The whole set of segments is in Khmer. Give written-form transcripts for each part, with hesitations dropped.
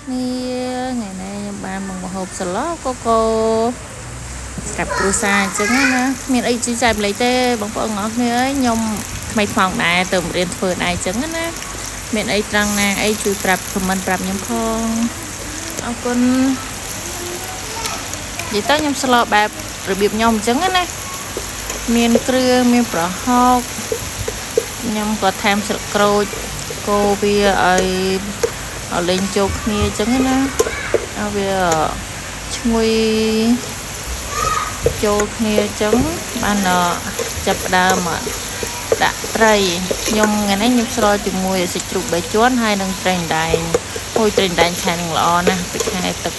គ្នាថ្ងៃនេះខ្ញុំបានមកម្ហូបសឡកកូសម្រាប់គ្រួសារអញ្ចឹងណាគ្មានអីជួយចែកម្លែកទេបងប្អូនទាំងអស់គ្នាអើយខ្ញុំថ្មីថ្មោងដែរទៅរៀនធ្វើដែរអញ្ចឹងណាមានអីត្រង់ណាអីជួយប្រាប់ comment ប្រាប់ខ្ញុំផងអរគុណនិយាយទៅខ្ញុំស្លបែបរបៀបខ្ញុំអញ្ចឹងណាមានគ្រឿងមានប្រហុកខ្ញុំក៏ថែមស្លឹកក្រូចកូរវាឲ្យលេងចូលគ្នាអញ្ចឹងណាឲ្យវាឈ្ងុយចូលគ្នាអញ្ចឹងបានចាប់ផ្ដើមដាក់ត្រីខ្ញុំថ្ងៃនេះខ្ញុំស្លជាមួយសាច់ជ្រូកបីជាន់ហើយនិងត្រីដែងហួយត្រីដែងខែនឹងល្អណាស់ពីខែទឹក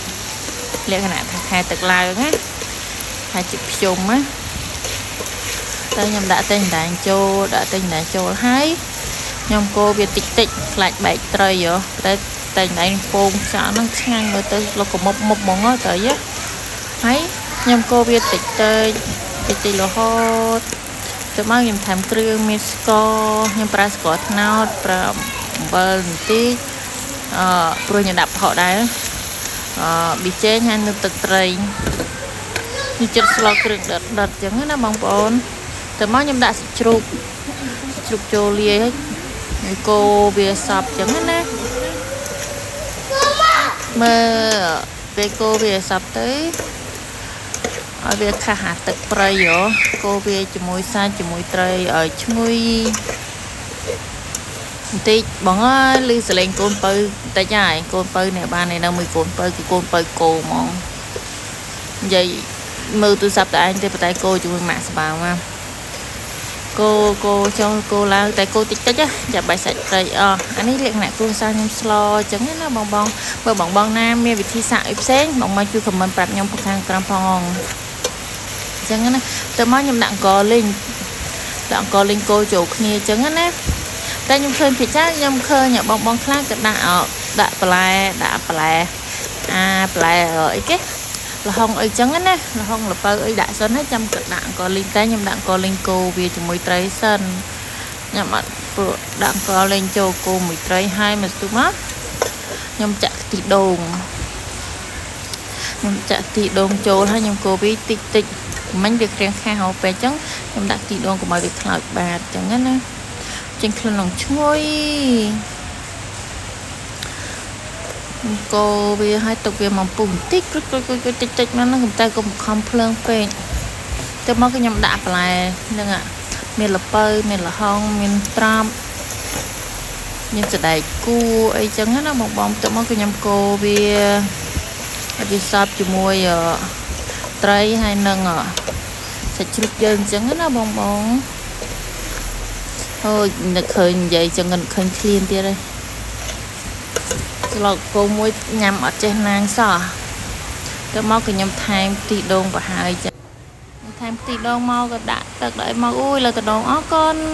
លក្ខណៈថាខែទឹកឡើងណាថាជាភ្ជុំណាតែខ្ញុំដាក់ត្រីដែងចូលដាក់ត្រីដែងចូលហើយខ្ញុំកូរវាតិចតិចខ្លាចបែកត្រីហ៎តែតែដែងពងចាក់ហ្នឹងឆ្ងាញ់មើលទៅលកមុបមុបហ្មងត្រីហើយខ្ញុំកូរវាតិចតិចតិចតិចរហូតទៅមកខ្ញុំថែមគ្រឿងមានស្ករខ្ញុំប្រើស្ករត្នោតប្រើអំបិលបន្តិចព្រោះខ្ញុំដាក់ប្រហុកដែរប៊ីចេងហើយនឹងទឹកត្រីខ្ញុំចិត្តស្លគ្រឿងដិតដិតអញ្ចឹងណាបងប្អូនទៅមកខ្ញុំដាក់សាច់ជ្រូកជ្រូកចូលលាយហើយកូរវាសព្វអញ្ចឹងណាមើលពេលកូរវាសព្វទៅឲ្យវាខះអាទឹកប្រៃហ៎កូរវាជាមួយសាច់ជាមួយត្រីឲ្យឈ្ងុយបន្តិចបងអើយឮសលេងកូនពៅបន្តិចហើយកូនពៅនេះបាននៅមួយកូនពៅគឺកូនពៅគោហ្មងនិយាយមើលទូរស័ព្ទតែឯងទេប៉ុន្តែគោជាមួយម៉ាក់ស្បាមកគោគោចុះគោឡើងតែគោតិចតិចចាប់បាយសាច់ត្រីអស់អានេះលក្ខណៈគ្រួសារខ្ញុំស្លអញ្ចឹងណាបងបងបើបងបងណាមានវិធីសាស្ត្រអីផ្សេងបងមកជួយ comment ប្រាប់ខ្ញុំខាងក្រោមផងអញ្ចឹងណាទៅមកខ្ញុំដាក់អង្គលេងដាក់អង្គលេងគោចូលគ្នាអញ្ចឹងណាតែខ្ញុំឃើញភាចាខ្ញុំឃើញបងបងខ្លះក៏ដាក់ដាក់បន្លែដាក់បន្លែអាបន្លែអីគេលហុងអីចឹងណាលហុងល្ពៅអីដាក់សិនហើយចាំក៏ដាក់អង្គលីងតែខ្ញុំដាក់អង្គលីងគោវាជាមួយត្រីសិនខ្ញុំអត់ព្រោះដាក់អង្គលីងចូលគោមួយត្រីហើយមកស្ទុះមកខ្ញុំចាក់ខ្ទិះដូងខ្ញុំចាក់ខ្ទិះដូងចូលហើយខ្ញុំកូរវាតិចតិចមិញវាក្រៀងខាស់ហៅពេកចឹងខ្ញុំដាក់ខ្ទិះដូងកុំឲ្យវាខ្លោចបាតចឹងណាចេញក្លិននឹងឈ្ងុយកូរវាឲ្យទុកវាមកពុះបន្តិចក្រុចក្រុចក្រុចតិចតិចមកហ្នឹងតែកុំខំភ្លើងពេកទៅមកខ្ញុំដាក់បន្លែហ្នឹងមានល្ពៅមានល្ហុងមានត្រប់មានសណ្តែកគួរអីចឹងណាបងបងទៅមកខ្ញុំកូរវាឲ្យវាសព្វជាមួយត្រីហើយនឹងសាច់ជ្រូកយើងចឹងណាបងបងអូយនឹកឃើញនិយាយចឹងនឹកឃើញឃ្លានទៀតហើយស្លកគោមួយញ៉ាំអត់ចេះណាងសោះទៅមកក៏ខ្ញុំថែមខ្ទិះដូងប្រហើយចឹងថែមខ្ទិះដូងមកក៏ដាក់ទឹកដាក់មកអូយលើកដងអរគុណ។